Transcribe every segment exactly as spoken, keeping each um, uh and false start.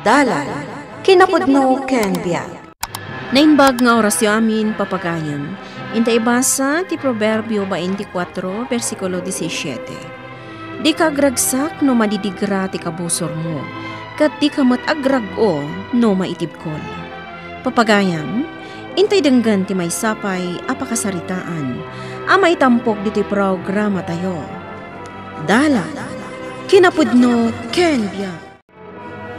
Dalan, kinapudno ken biag. Naimbag nga orasyo amin, papagayam. Inta ibasa ti Proverbio twenty-four, bersikulo disisiete. Dika agragsak no madidigra ti kabusormo, ket dika met agrag-o no maitibkol. Papagayam, intay denggen ti maysa pay a pakasaritaan a maitampok ditoy programatayo. Dalan, kinapudno ken biag.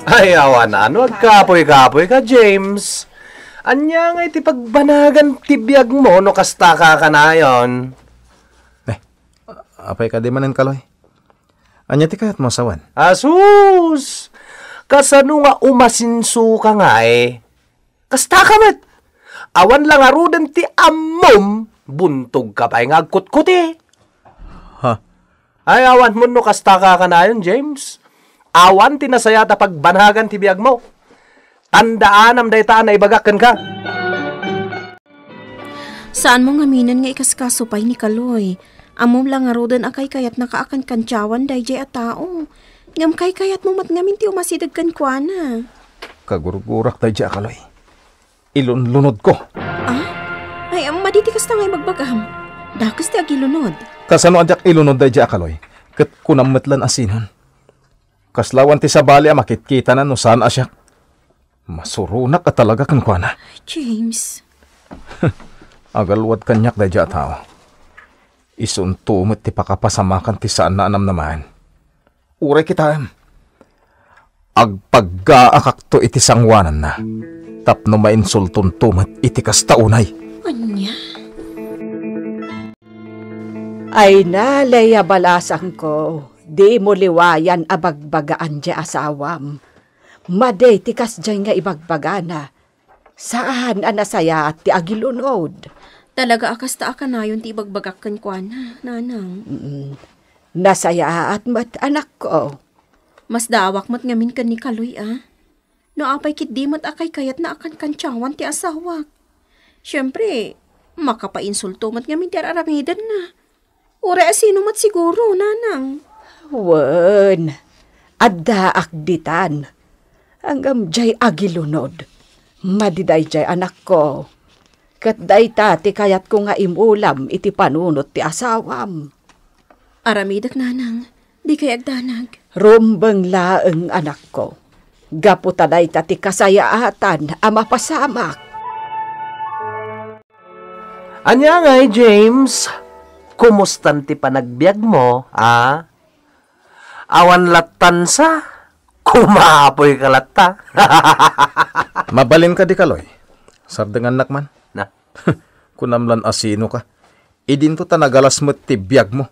Ay, awan, ano, agkapoy-kapoy ka, James? Ania nga iti pagbanagan ti biagmo no kasta ka kanayon? Eh, apay kadi manen, Kaloy? Ania ti kayatmo a sawen? Asus! Kasano nga umasinso ka nga, eh? Kasta ka met! Awan la ngaruden ti ammom, buntog ka pay nga agkutkuti. Ha? Ay, awan mo no kasta ka kanayon, James. Awan ti nasayaat a pagbanagan ti biagmo. Tandaanam dayta a naibagak kenka. Saanmo ngaminen nga ikaskaso pay ni Kaloy. Ammom la ngaruden a kaykayatnaka a kankantiawan daydiay a tao. Ngem kaykayatmo met ngamin ti umasideg kenkuana. Kagurgurak daydiay a Kaloy. Ilunlunodko. Ah? Ay, madi ti kasta nga ibagbagam. Dakes ti agilunod. Kasano a diak ilunod daydiay a Kaloy? Ket kunam met lan a sinon. Kasla awan ti sabali a makitkitana no saan a siak. Masuronak a talaga kenkuana. James. Agalwad kaniak daydiay a tao. Isunto met ti pakapasamakan ti saanna a namnamaen. Uray kitaem, agpaggaakakto iti sangoananna tapno mainsultonto met iti kasta unay. Ania? Ay, nalay a balasangko, dimo liwayan a bagbagaan ti asawam. Madi ti kasdiay nga ibagbagana. Saan a nasayaat ti agilunod. Talaga a kasta a kanayon ti ibagbagak kenkuana, nanang. Mm. Nasayaat met, anakko. Masdaawak met ngamin ken ni Kaloy, a. No apay ketdi met a kaykayatna a kankantiawan ti asawak. Siempre, makapainsulto met ngamin ti ar-aramidenna. Uray a sino met siguro, nanang. Wen, addaak ditan. Ngem diay agilunod. Madi daydiay, anakko. Ket dayta ti kayatko nga imulam iti panunot ti asawam. Aramidek, nanang. Dikay agdanag. Rumbeng laeng, anakko. Gapu ta dayta ti kasayaatan a mapasamak. Ania ngay, James? Kumustan ti panagbiagmo, a? Awan lattan sa? Kumapoy ka latta. Mabalin kadi, Kaloy. Sardengannak man. Na? Kunam lan a sino ka. Idinto ta nagalas met ti biagmo.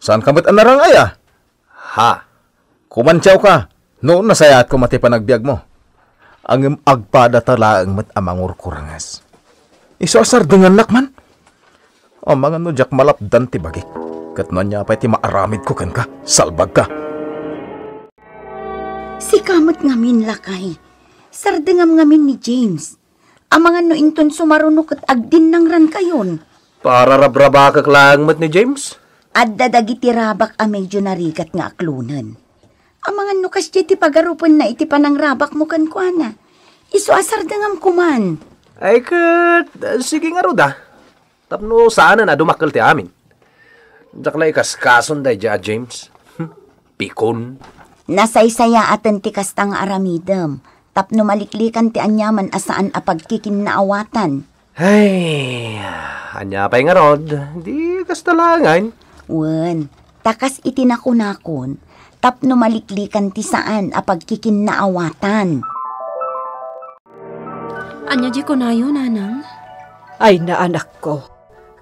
Saan ka met a narang-ay, a? Ha? Kumantiaw ka, no nasayaat koma ti panagbiagmo. Ngem agpadata laeng met a mangurkurenges. Isu a sardengannak man. Amangan no diak malapdan ti bagik. Ket no ania pay ti maaramidko kenka, salbagka. Sika met ngamin, lakay. Sardengam ngamin ni James. Amangan no inton sumaruno ket agdinnangrankayon. Pararabrabakek laeng met ni James. Adda dagiti rabak a medyo narigat nga aklonen. Amangan no kasdiay ti pagarupenna iti panangrabakmo kenkuana. Isu a sardengam koman. Ay ket, sige ngarud a. Tapno saanen a dumakkel ti amin. Diak la ikaskason daydiay a James. Pikon. Nasaysayaaten ti kasta nga aramidem, tapno maliklikan ti aniaman a saan a pagkikinnaawatan. Ay, ania pay ngarud? Di kasta laengen. Wen, ta kas iti nakunakon, tapno maliklikan ti saan a pagkikinnaawatan. Ania diay kunayo, nanang? Ay, naanakko.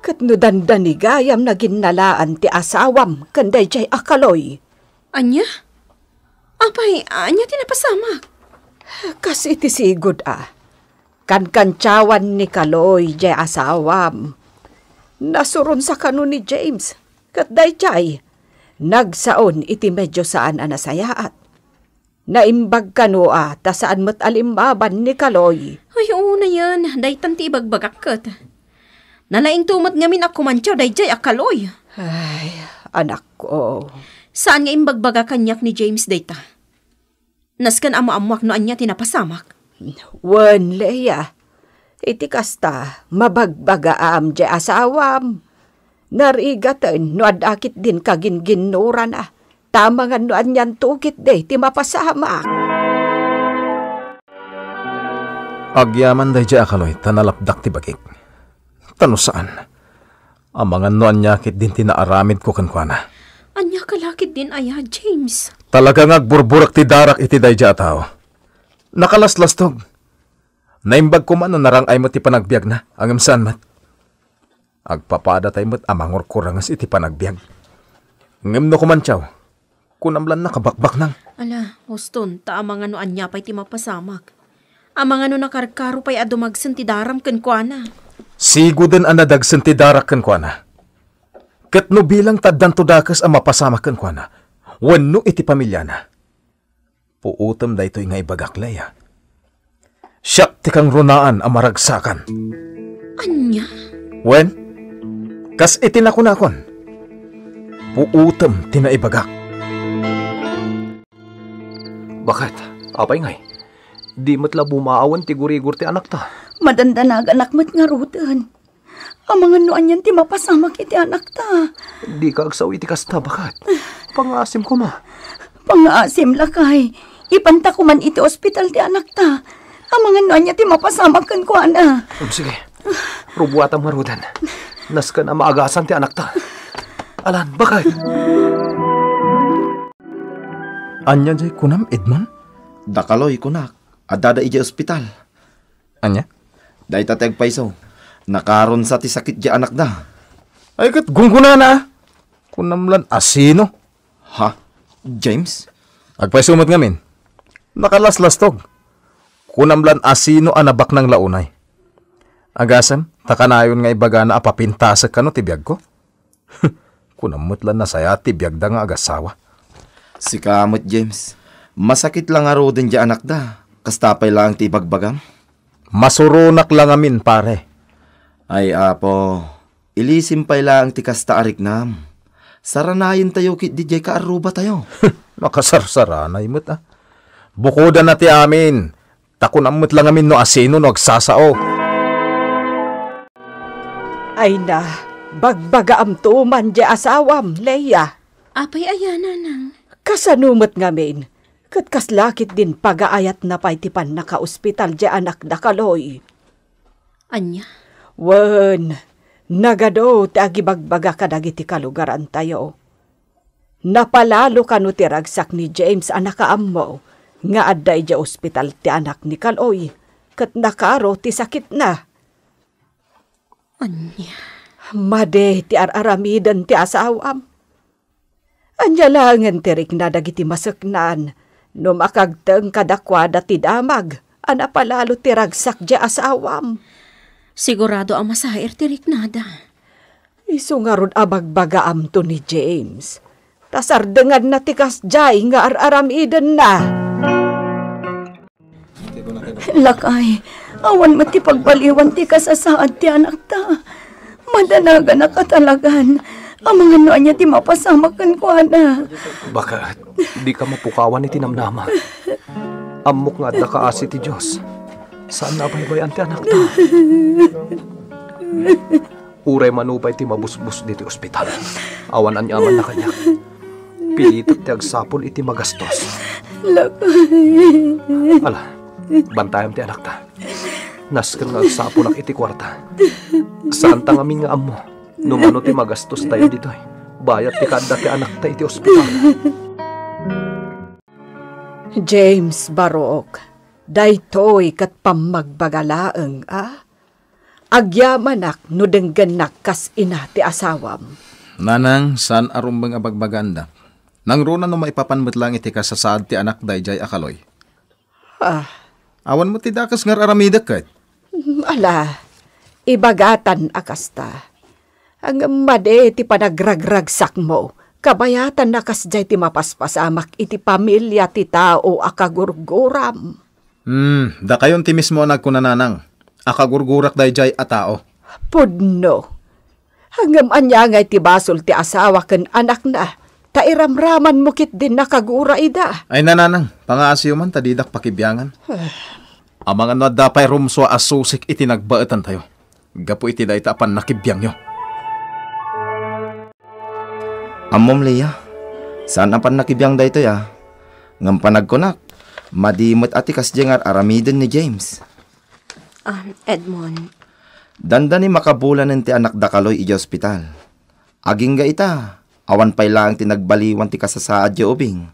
Ket no dandanigayam, naginnalaan ti asawam ken daydiay a Kaloy. Ania? Apay, ania ti napasamak? Kas iti sigud a. Kankantiawan ni Kaloy diay asawam. Nasuronsa kano ni James. Ket daydiay, nagsaon iti medyo saan a nasayaat. Naimbag kano a ta saan met a limmaban ni Kaloy. Ay, unayen, daytan ti ibagbagak ket. Nalaingto met ngamin a kumantiaw daydiay a Kaloy. Ay, anakko. Saan nga imbagbaga kaniak ni James dayta? Nasken a maammoak no ania ti napasamak. Wen, Leia, iti kasta, mabagbagaam diay asawam. Narigaten no adda ketdin kaginginnurana, ta amangan no anianto ketdi ti mapasamak. Agyaman daydiay a kaloy ta nalapdak ti bagik. Ta no saan, amangan no ania ketdin ti naaramidko kenkuana. Ania ka la ketdin aya, James? Talaga nga agburburek ti darak iti daydiay a tao. Nakalaslastog. Naimbag koma no narang-ay met ti panagbiagna, ngem saan met. Agpapadatay met a mangurkurenges iti panagbiag. Ngem no kumantiaw, kunam lan nakabakbaknang. Ala, uston, ta amangan no ania pay ti mapasamak. Amangan no nakarkaro pay a dumagsen ti daram kenkuana. Sigoden a nadagsen ti darak kenkuana. Ket no bilang ta addanto dakes a mapasamak kenkuana, wenno iti pamiliana, puotem daytoy nga ibagak, Leia. Siak ti kangrunaan a maragsakan. Ania? Wen, kas iti nakunakon, puotem ti naibagak. Baket, apay ngay? Di met la bumaawen ti gurigor ti anakta. Madandanaganak met ngaruden. Amangan no anian ti mapasamak iti anakta. Dika agsao iti kasta, baket. Pangngaasim koma. Pangngaasim, lakay. Ipanta koman iti ospital ti anakta. Amangan no ania ti mapasamak kenkuana. Um, sige. Rubuatam ngaruden. Nasken a maagasan ti anakta. Alan, baket. Ania jay kunam, Edmond? Da Kaloy, kunak. Addada idiay ospital. Ania? Dayta ti agpayso. Nakarunsa ti sakit diay anakda. Ay, ket gunggonana. Kunam lan asino? Ha? James? Agpayso met ngamin. Nakalaslastog. Kunam lan asino a nabaknang la unay. Agasem, ta kanayon nga ibagana a papintasek kano ti biagko? Kunam met la nasayaat ti biagda nga agasawa. Sika met, James. Masakit la ngaruden diay anakda. Kasta pay laeng ti ibagbagam? Masuronak la ngamin, pare. Ay, Apo, ilisim pay laeng ti kasta a riknam. Saranayentayo ketdi diay kaarrubatayo. Makasarsaranay met, a. Bukodana ti amin. Ta kunam met la ngamin no asino no agsasao. Ay na, bagbagaamto man diay asawam, Leia. Apay aya, nanang? Kasano met ngamin? Ket kasla ketdin pagaayatna pay ti pannakaospital diay anakda, Kaloy? Ania? Wen, nagadu ti agibagbaga kadagiti kalugarantayo. Napalalo kano ti ragsak ni James a nakaammo nga adda idiay ospital ti anak ni Kaloy, ket nakaro ti sakitna. Ania? Madi ti ar-aramiden ti asawam. Ania laengen ti rikna dagiti maseknan no makagteng kadakuada ti damag a napalalo ti ragsak diay asawam? Sigurado a masair ti riknada. Isu ngarud a bagbagaamto ni James, ta sardenganna ti kasdiay nga ar-aramidenna. Lakay, awan met ti pagbaliwan ti kasasaad ti anakta. Madanaganak a talagan. Amangan no ania ti mapasamak kenkuana. Baket, dika mapukawan iti namnama. Ammok nga adda kaasi ti Dios. Saan nga abaybay-an ti anakta. Uray mano pay ti mabusbus ditoy ospital, awan aniamanna kaniak. Pilitek ti agsapul iti magastos. Lakay. Ala, bantayam ti anakta. Nasken nga agsapulak iti kuarta. Saanta ngamin nga ammo no mano ti magastostayo ditoy bayat ti kaadda ti anakta iti ospital. James, Barok, daytoy ket pammagbaga laeng, a? Agyamanak no denggennak kas ina ti asawam. Nanang, saan a rumbeng a bagbagaanda. Nangruna no maipapan met laeng iti kasasaad ti anakda idiay a Kaloy. Ah. Awan met ti dakes nga ar-aramidek ket. Ala, ibagatan a kasta. Ngem madi ti panagragragsakmo, kabayatan a kasdiay ti mapaspasamak iti pamilia ti tao a kagurguram. Hmm, dakayon ti mismo a nagkuna, nanang, a kagurgurak daydiay a tao. Pudno. Ngem ania ngay ti basol ti asawa ken anakna? Iramramanmo ketdin nakagura ida. Ay, nanang, pangaasiyo man ta didak pakibiangan. Amangan no adda pay rumsua a susik iti nagbaetantayo gapu iti dayta a pannakibiangyo. Ammom, Leah, saan a pannakibiang daytoy a. Ngem panagkunak, madi met a ti kasdiay nga ar-aramiden ni James. Ah, Edmond. Dandani makabulanen ti anakda Kaloy idiay ospital. Agingga ita, awan pay laeng ti nagbaliwan ti kasasaad diay ubing.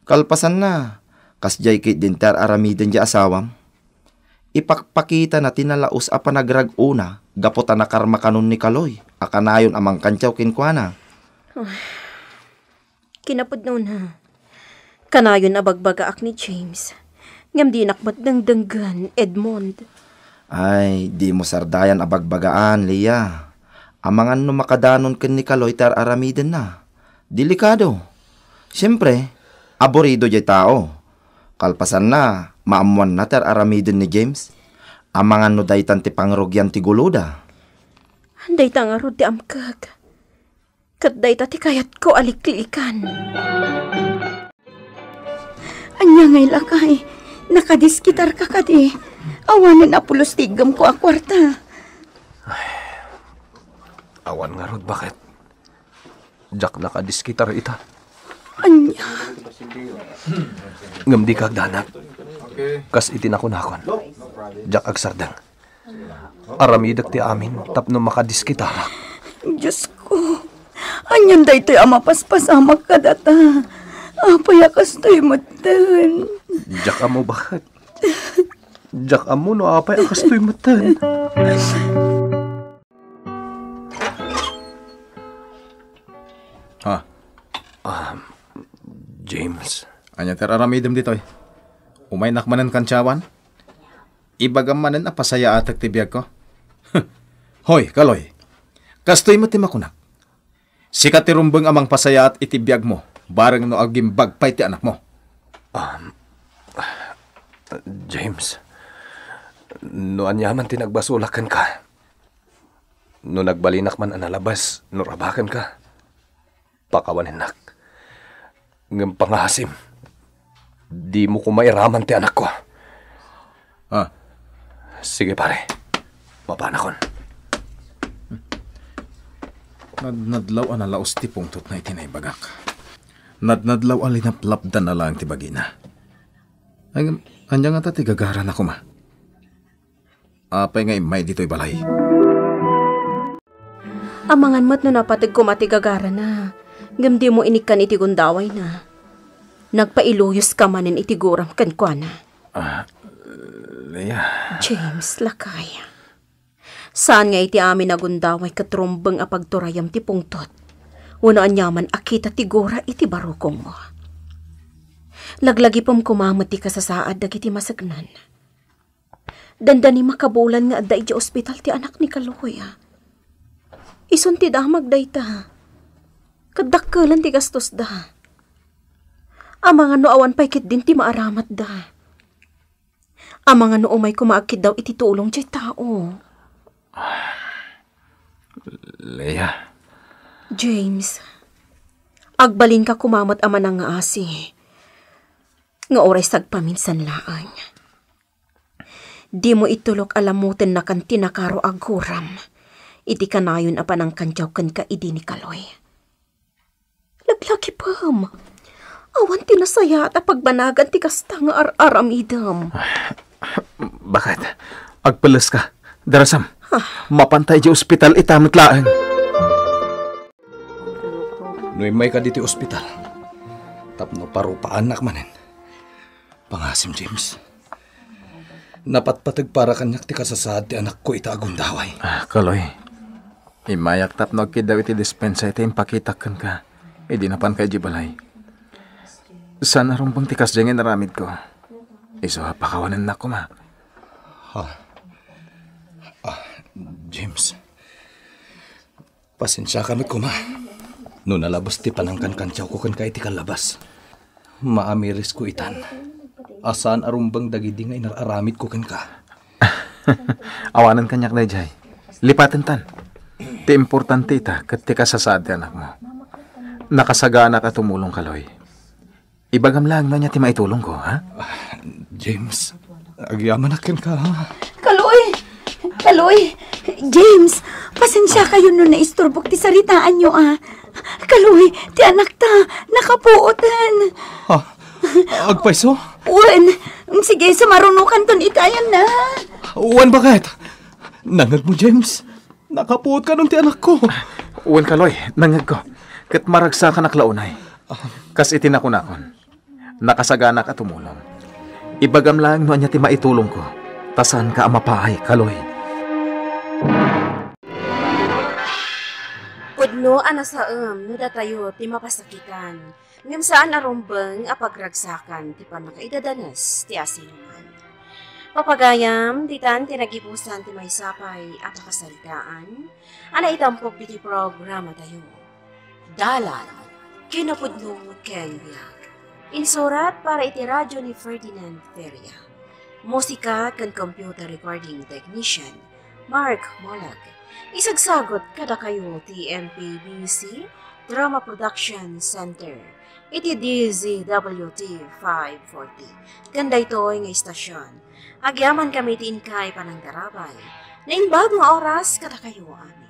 Kalpasanna, kasdiay ketdin ti ar-aramiden diay asawam. Ipakpakitana ti nalaus a panagrag-ona gapu ta nakarmakanon ni Kaloy a kanayon a mangkantiaw kenkuana. Kinapudnona, kanayon a bagbagaak ni James, ngem dinak met dengdenggen, Edmond. Ay, dimo sardayan a bagbagaan, Leah. Amangan no makadanon ken ni Kaloy ti ar-aramidenna. Delikado. Siempre, aburido diay tao. Kalpasanna, maammoanna ti ar-aramiden ni James. Amangan no daytan ti pangrugian ti guloda. Dayta ngarud ti amkek. Ket dayta ti kayatko a liklikan. Ania ngay, lakay? Nakadiskitarka kadi? Awanen a pulos ti iggemko a kuarta. Awan ngarud, baket. Diak nakadiskitar ita. Ania? Ngem dika agdanag. Kas iti nakunakon, diak agsardeng. Aramidek ti amin tapno makadiskitarak. Diosko, anian daytoy a mapaspasamak kadata? Apay a kastoy metten? Diak ammo, baket. Diak ammo no apay a kastoy metten. Ha? Ah, James. Ania ti ar-aramidem ditoy? Umaynak manen kantiawan? Ibagam manen a pasayaatek ti biagko? Hoy, Kaloy. Kastoy met ti makunak. Sika ti rumbeng a mangpasayaat iti biagmo, bareng no agimbag pay ti anakmo. Um, James, no aniaman ti nagbasolak kenka, no nagbalinak man a nalabas no rabakenka, pakawanennak. Ngem pangaasim, dimo koma iraman ti anakko. Ah. Sige, pare. Mapanakon. Nadnadlaw a nalaus ti pungtotna iti naibagak. Nadnadlaw a linaplapdanna laeng ti bagina. Ay, ania ngata ti gagarana koma? Apay nga immay ditoy balay? Amangan met no napateg koma ti gagarana, ngem dimo inikkan iti gundawayna. Nagpailuyoska manen iti guram kenkuana. Ah, Leah. James, lakay. Saan nga iti amin a gundaway ket rumbeng a pagturayem ti pungtot wenno aniaman a kita ti gura iti barukongmo. Laglagipem koma met ti kasasaad dagiti maseknan. Dandani makabulan nga adda idiay ospital ti anak ni Kaloy. Isun ti damag dayta. Ket dakkelan ti gastosda. Amangan no awan pay ketdin ti maaramatda. Amangan no umay koma agkiddaw iti tulong diay tao. Leah. James, agbalinka koma met a manangngaasi. Nga uray sagpaminsan laeng. Dimo itulok a lamutennakan ti nakaro a guram iti kanayon a panangkantiaw kenka idi ni Kaloy. Laglagipem. Awan ti nasayaat a pagbanagan ti kasta nga ar-aramidem. Baket, agpelleska. Darasam. Ah. Mapanta idiay ospital ita met laeng. No immayka ditoy ospital, tapno parupaannak manen. Pangasim, James. Napatpateg para kaniak ti kasasaad ti anakko ita a gundaway. Ah, Kaloy. Immayak tapno agkiddaw iti dispensa iti impakitak kenka idi napanka idiay balay. Saan a rumbeng ti kasdiay nga inaramidko. Isu a pakawanennak koma. Ha? Ah, James. Pasensiaka met koma no nalabes ti panangkankantiawko kenka iti kallabas. Maamirisko itan a saan a rumbeng dagidi nga inar-aramidko kenka. Awanen kaniak daydiay. Lipatentan. Ti importante ita ket ti kasasaad ti anakmo. Nakasaganak a tumulong, Kaloy. Ibagam lang no ania ti maitulongko, ha? James, agyamanak kenka, ha? Kaloy! Kaloy! James, pasensiakayo no naisturbok ti saritaanyo, a. Kaloy, ti anakta, nakapuoten. Ha? Agpayso? Wen, sige, sumarunokanton itayan na. Wen, baket? Nangngegmo, James? Nakapuot kanon ti anakko. Wen, Kaloy, nangngegko. Ket maragsakanak la unay. Kas iti nakunakon, nakasaganak a tumulong. Ibagam laeng no ania ti maitulongko, ta saanka a mapaay, Kaloy. Pudno a nasaem no datayo ti mapasakitan, ngem saan a rumbeng a pagragsakan ti pannakaidadanes ti asinoman. Papagayam, ditan ti nagibusan ti maysa pay a pakasaritaan a naitampok iti programatayo. Dalan, kinapudno ken biag. Insurat para iti radyo ni Ferdinand Feria. Musika ken computer recording technician, Mark Molag. Isagsagot kadakayo ti M P B C Drama Production Center iti D Z W T five forty. Ken daytoy nga istasyon, agyamankami ti inkay panangtarabay. Naimbag nga oras kadakayo amin.